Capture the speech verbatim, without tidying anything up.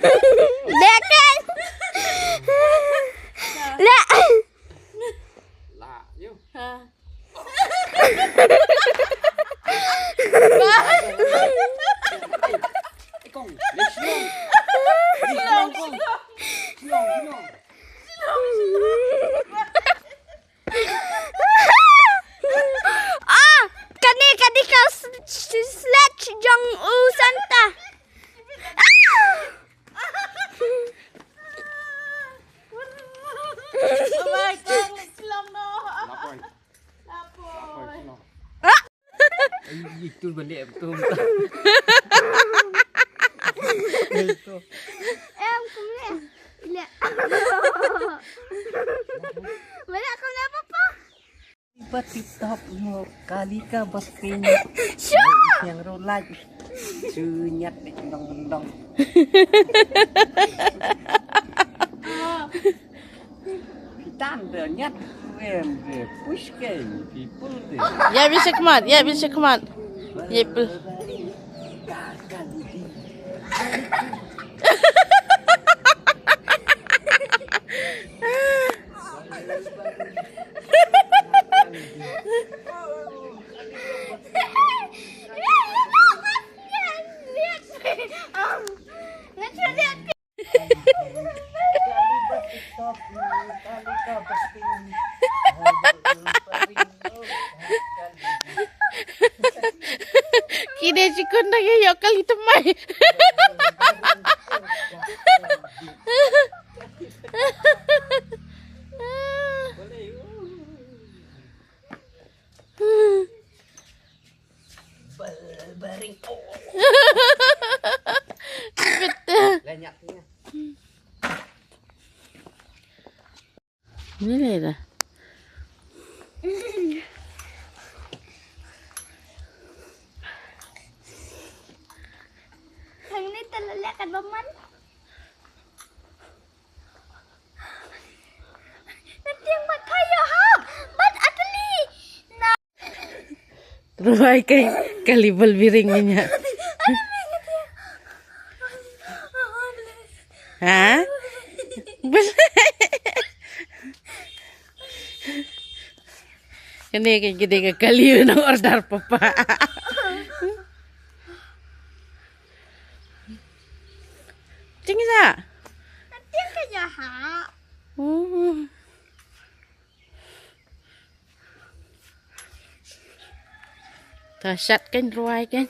Dek kan. Lah. Ah, kane ka dei ka sledge jong u Santa. Itu balik betul. Em, kumne. Ile. Balik kumne apa? Ba tip top mo kalika bas pin. Sure. Yang ro like. Sunyat dek dong dong. Pitan de nyat. Wem de push ke people de. Ya bisa kemat, ya bisa kemat. Ya pel. Kine jikun da ïoh kali temai. Betul. Ini dah. Kang ni telah lihat kan, Paman? Nanti yang mat kayo ha, mat ateli. Nah. Ruai kai kali bal biring nya. Ha? Bal. Kane ka gede ka kali na order papa. Ting sa. Ting ka ya ha. Hmm. Ta shat kan ruai kan.